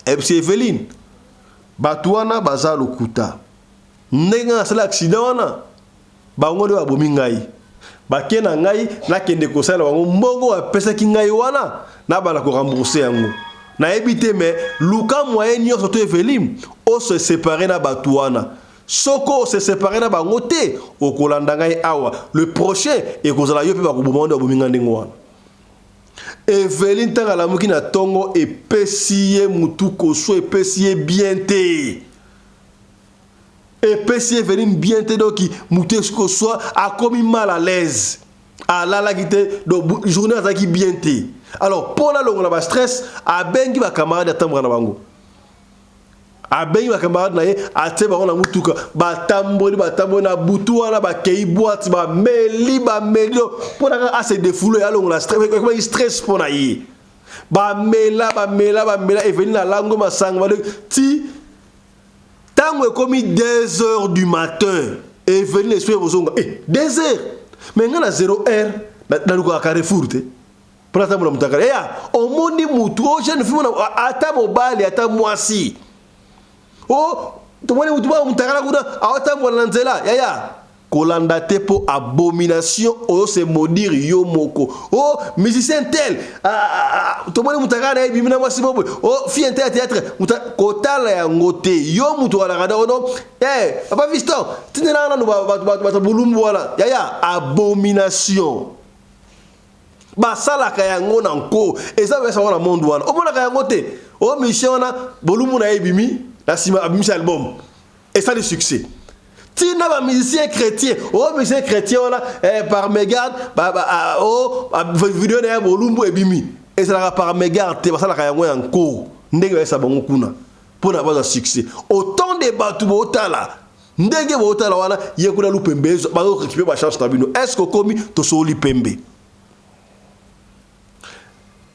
S1: ebisi Eveline: bato wana baza lokuta. Ndenge asali accident wana, bango nde babomi ngai. Bake na ngai, nakende kosalela bango mbongo bapesaki ngai wana, nabanda korembourser yango, nayebi te. Mais luka moyen nyonso to Eveline ose séparer na bato wana. Soko ose séparer na bango te, okolanda ngai awa, le prochain ekozala yo mpe bakoboma nde babomi ngai ndenge wana. Eveline, ntango alamuki na ntongo, epesi ye mutu koso, epesi ye bien te, epesi Eveline bien te. Donc mutu koswa, akomi mal à l'aise, alalaki te, donc journée azalaki bien te. Alors mpo nalongola bastress, abengi bacamarade atamboka na bango, abengi bacamarade na ye, atie bango na mutuka, batamboli, batamboli na butu wana, bakei boîte, bameli, bameli mpo na kaka ase défouler, alongola stress. Ekomaki stress mpo na ye. Bamela, bamela, bamela. Eveline alango masanga ti ntango ekomi 2 heures du matin. Eveline esprit kozonga, 2 heures, mais ngai na 0 heure nalukaka Carrefour te mpo natambola motakala. Eya omoni mutu o jeune fille, ata mobali, ata mwasi o tomoni mutu moko motakala kuna aotambola na nzela, yaya, kolanda te, mpo abomination oyo se maudire yo moko. O musicien tel, tomoni moto akaka na ye bimi na mwasi boboye, o fille tel ya théâtre, kotala yango te. Yo moto alaka da ono, papa Fiston, tindelaka nanu bato bolumbu wana. Yaya, abomination basalaka yango na nko, eza besa wana monde wana omonaka yango te. O musicien wana, bolumbu na ye ebimi na nsima, abimisi album, esali succès. Ntina bamusicien chrétien, o musicien chrétien wana, par mégarde, o video na ye bolumbu ebimi. Ezalaka par mégarde te, basalaka yango ya nko ndenge bayesa bango kuna mpona bazwa succès. Autant de bato bootala ndenge bootala wana, ye kuna lupembe bazorécupérer bachance na bino. Est ce que okomi tosoli pembe?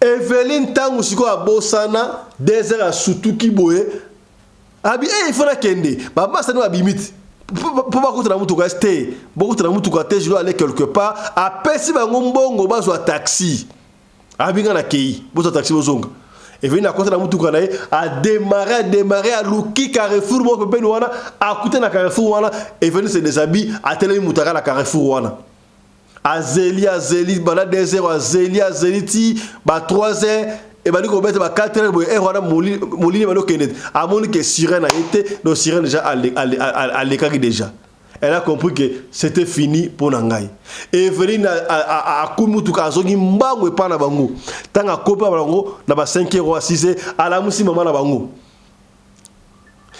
S1: Eveline, ntango sikoyo abosana, 2 heures, asutuki boye, abi e ifo nakende. Bamasani babimi te mpo bakota na mutuka te, bokota na mutuka te, je dois aller quelque part. Apesi bango mbongo bazwa taxi, abi nga nakei, bozwa taxi, bozonga. Eveline akota na mutuka na ye, adémarrer, adémarrer, aluki carrefour moko pembeni wana, akute na carrefour wana. Eveline se déshabille, atelemi mutaka na carrefour wana, azeli, azeli banda 2 heures, azeli, azeli ti ba 3 heures ebandi kobeta, ba 4 heures boye. Heure wana molili ebandi okende, amoni ke sirène aye te. Donc sirène déjà alekaki déjà. Elle a compris que c'était fini mpo na ngai. Eveline akumi mutuka, azongi mbangu epai na bango. Ntango akomi na bango na ba 5 heures, 6 heures, alamusi mama na bango.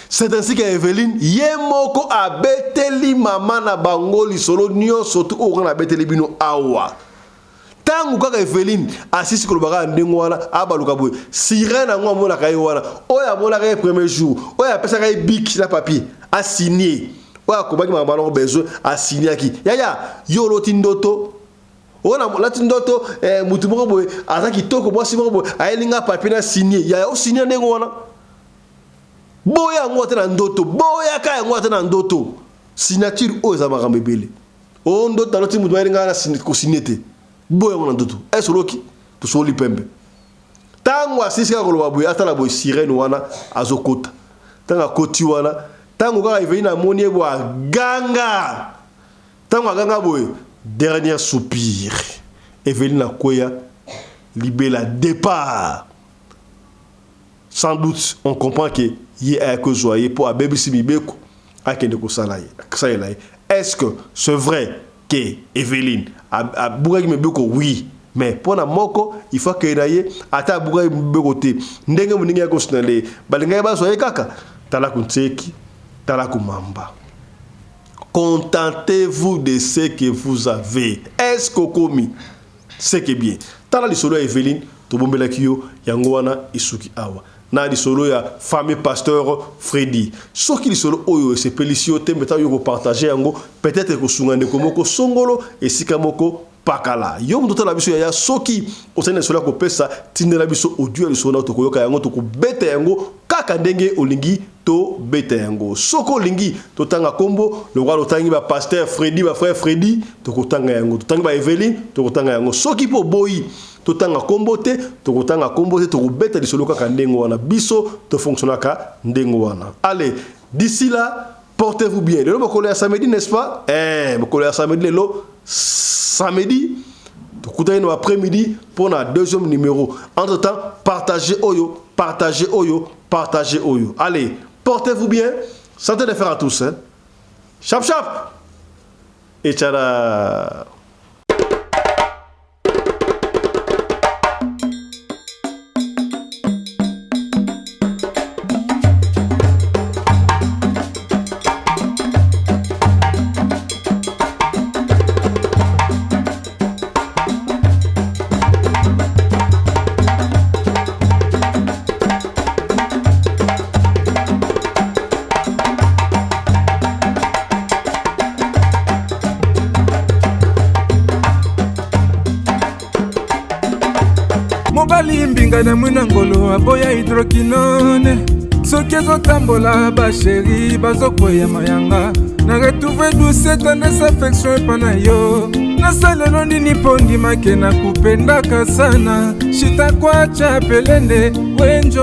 S1: C'est ainsi que Eveline ye moko abeteli mama na bango lisolo nyonso tu oyo kaka abeteli bino awa. Ntango kaka Eveline asisi koloba kaka ndenge wana, abaluka boye, sirène yango amonaka ye wana, oyo amonaka ye premier jour, oyo apesaka ye bic na papier asigne, oyo akobaki makambo yango besoin asignaki. Yaya, yo oloti ndoto oyo nalati ndoto, mutu moko boye aza kitoko, mwasi moko boye ayelinga papier na signe. Yaya, osigne ndenge wana, boya yango ate na ndoto, boyaka yango ate na ndoto. Signature oyo eza makambo ebele. O ndoto naloti mutu ayelinga na kosigne te, boya yango na ndoto. Ese oloki tosoli pembe. Ntango asisi kaka koloba boye, atala boye, sirène wana azokota. Ntango akoti wana, ntango kaka Eveline amoni ye boye, aganga. Ntango aganga boye, dernier soupir, Eveline akweya libela, départ. Sans doute on comprend que ye ayaki kozwa ye mpo abebisi mibeko, akende kosala ye, asalela ye. Est-ce que c'est vrai que Eveline abukaki mibeko? Oui, mais mpo na moko il faut akende na ye. Ata abukaki mibeko te, ndenge moninga ya kosinale ye, balingaki bazwa ye kaka. Tala kuntseki, tala kumamba. Contentez-vous de ce que vous avez. Est-ce qu'okomi c'est que bien? Tala lisolo ya Eveline tobombelaki yo yango wana, esuki awa na lisolo ya famille pasteur Freddy. Soki lisolo oyo esepelisi yo te, mbeta yo kopartage yango, peut-être kosunga ndeko moko songolo esika moko pakala. Yo moto otala biso, yaya, soki osali na lisolo ya kopesa, tindela biso audio ya lisolo na, tokoyoka yango, tokobeta yango kaka ndenge olingi tobeta yango. Soki olingi totanga nkombo lokola totangi bapasteur Fredi, bafrère Fredi, tokotanga yango. Totangi baEveline, tokotanga yango. Soki mpo oboyi totanga nkombo te, tokotanga nkombo te, tokobeta lisolo kaka ndenge wana. Biso tofonctionnaka ndenge wana. Allez, d'ici là, portez-vous bien. Lelo mokolo ya samedi, n'est-ce pas? Mokolo ya samedi, lelo samedi, tokutani na après-midi pour na deuxième numéro. Entre temps, partagez oyo, partagez oyo, partagez oyo. Allez, portez-vous bien. Santé de fer à tous, hein. Chap chap et tchara.
S5: Mobali mbinga na mwina ngolo aboya hydroquinone, soki ezotambola bachéri bazokweya mayanga. Na retrouve douce tendresse affection epa na yo. Nasalelo nini mpo ndimake nakupendaka sana? Shitakwacha pelende wenjo.